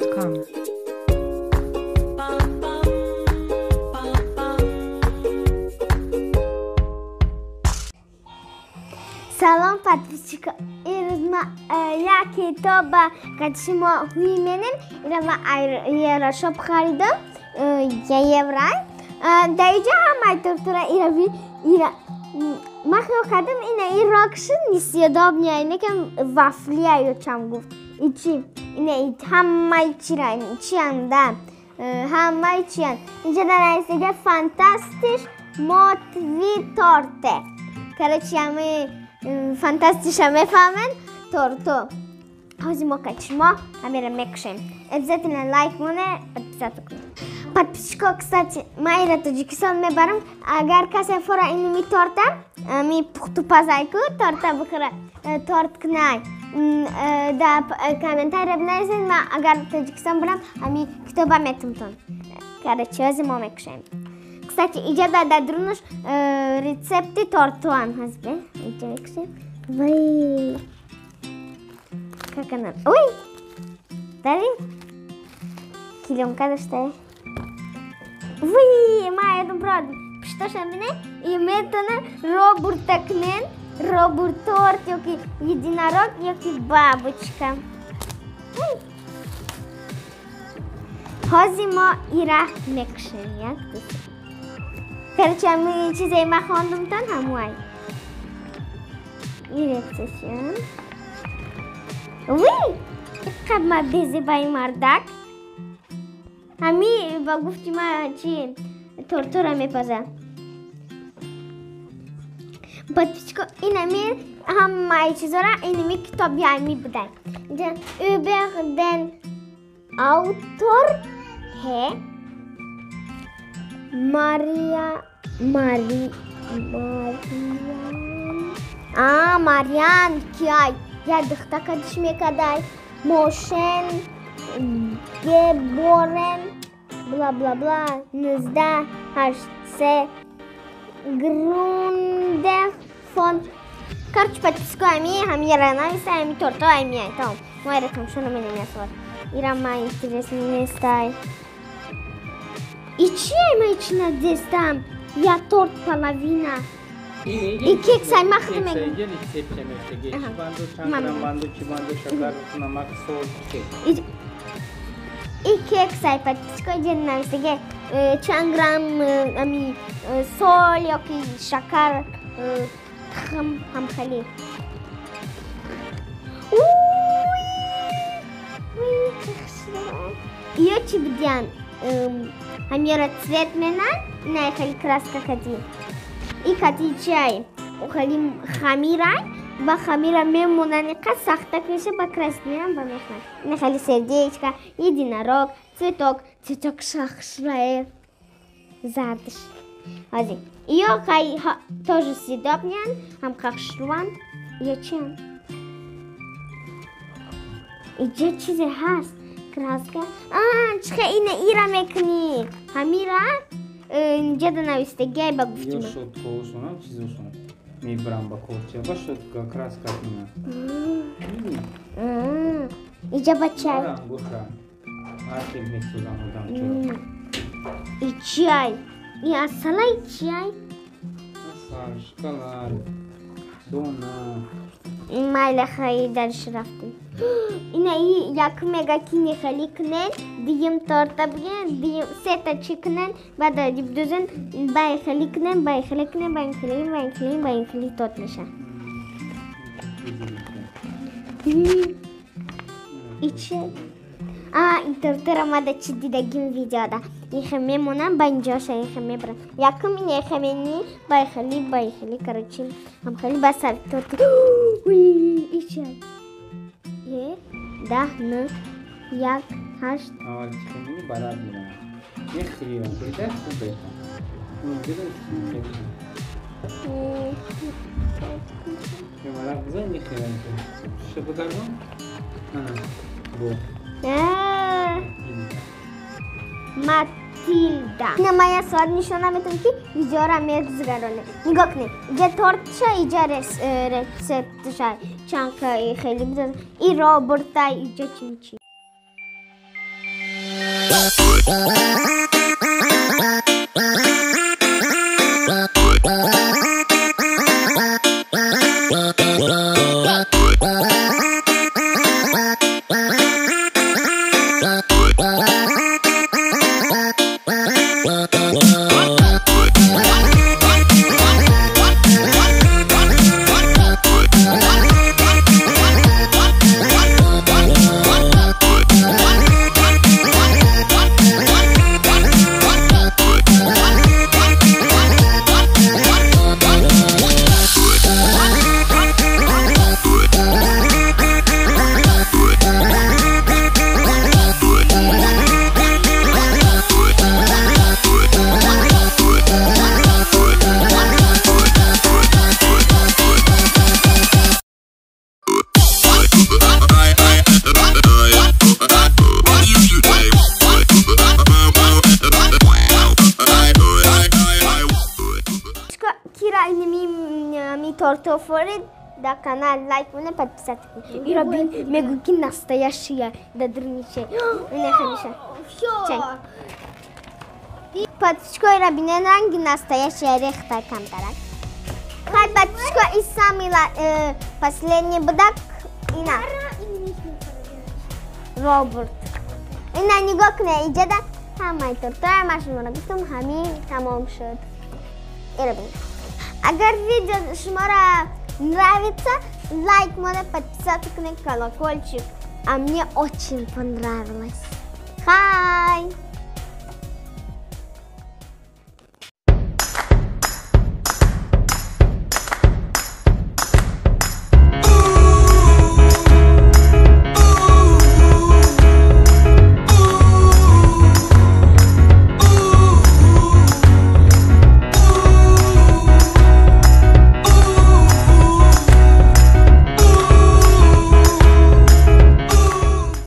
gmail.com. Салом, подписчики. Имрӯз ма як китоб ба қати шумо меменем. Ира ма Еврошоп харидам. Я евро. Дар иҷо ҳамаи тортура ира ира ма хиёл кардам, ина и рокши несъедобная, инакам вафлия ё чам гуфт. И чи? Ина и ҳамаи чира, чиан да. Ҳамаи чиан. Инҷа дар нависига фантастиш мотви торте. Короче, ҳамаи фантастиша мефаҳмед, торто. Ҳозир мо кати шумо ҳамеро мекушем. Обязательно лайк моне, подписаться кунед. Подписчико, кстати, ма ира Тоҷикистон мебарам. Агар касе фора иними торта, ми пухтупазайку торта бихӯра, торт кунай. Да комментария бинависед, ма агар Тоҷикистон барам, ҳами китоба метумтон. Короче, ҳозир мо мекушем. Кстати, иҷа дар дарунаш рецепти тортуан ҳаст. Бе, иҷа мекушем. Вай! Как она? Ой! Дарим? Килонка дошта. Вай, ма ёдам брод. Пиштоша бине, и метона робурта кнен, робурт торт, ёки единорог, ёки бабочка. Ҳозир мо ира мекушем, як ду се. Короче, ами чизе ма хондумтон ҳамуай. И рецепт. Вай! Иққад ма безебаи мардак. Ҳами ба гуфти ма чи тортора мепаза. Подписчико, инами ҳамаи чизора инами китоби ҳами будай. Über den Autor He Maria Mari Marian А Мариан киай я духтака диш мекардай Мошен geboren бла бла бла 1983 Gründer von. Короче, подписку ами ҳамира нависа, ами торто ами тамом. Мо ира тамошо наменем ясвар. Ира ма интересно нестай. И чи ма ичи надестам? Я торт половина. И кекс ай ма худам мегӯм. Иҷа рецепт навиштаги. Чӣ банду, чанд грамм банду, чӣ банду, шакар, намак, сол, кек. И кекс ай, подписчико, иҷа навиштаги чанд грамм ами сол ёки шакар, тухм ҳамхелӣ. Ё чӣ будиян? Ҳамёра цвет менан, ина хеле краска кадӣ. И кати чай. Хеле хамирай, ба хамира мемонанд, иққад сахтак меша, ба краска меран, ба мехӯранд. Ина хеле сердечко, единорог, цветок, цветок шахшрае. Зардш. Ҳозир. Ё хай тоже съедобнян, ҳам қахшруванд. Ё чиан? Иҷа чизе ҳаст. Краска. А, чихе ина ира мекунӣ? Ҳамира? Инҷа да навистагиай ба гуфти Ё ман. шоткаошонам, чизошон мебарам ба корча, ба шотка краска кунам. Иҷа ба чай. Рангоша ҳар хел месозам одам чоро. И чай. И асалай чай. Асал, шоколад, дона. Майла, хай дальше рафтем. Ина и як мега кини хали кунен, диюм торта бигирен, диюм сета чӣ кунен, баъд дибдузен, бай хали кунен, бай хали кунен, бай хали, бай хали, бай хали торт меша. И чи? А, ин тортера ма да чӣ дидагим видеода. Ихе мемонам, ба инҷоша ихе мебарам. Якум ин ихе мени, бай хали, бай хали, короче, ҳам хали ба сар торт. Уи, и чай. Е, 10, 9, 1, 8. Аввал чихе мени барад меравам. Мехӯрам, беҳтар хуб беҳтар. Варақ бизан, мехӯрам. Шиша бигардон. Ана, бо. Матилда. Ина ман як соат нишона метавонам, ки видеора мегузаронем. Нигоҳ кунед, иҷа тортша, иҷа рецептша, чанд хеле бизад. И роборта, иҷа чи чи. Тортофорид да канал лайк мне подписаться. И Робин мегуки настоящие да дрниче. Всё. Подписчикои Робин ранги настоящие рехта камтарак. Хай подписчико и самый последний будак ина. Роберт. Ина нигоҳ кунед иҷода ҳамаи тортои ма шуморо гуфтам ҳамин тамом шуд. Робин. Агар видео шуморо нравится, лайк можно подписаться на колокольчик. А мне очень понравилось.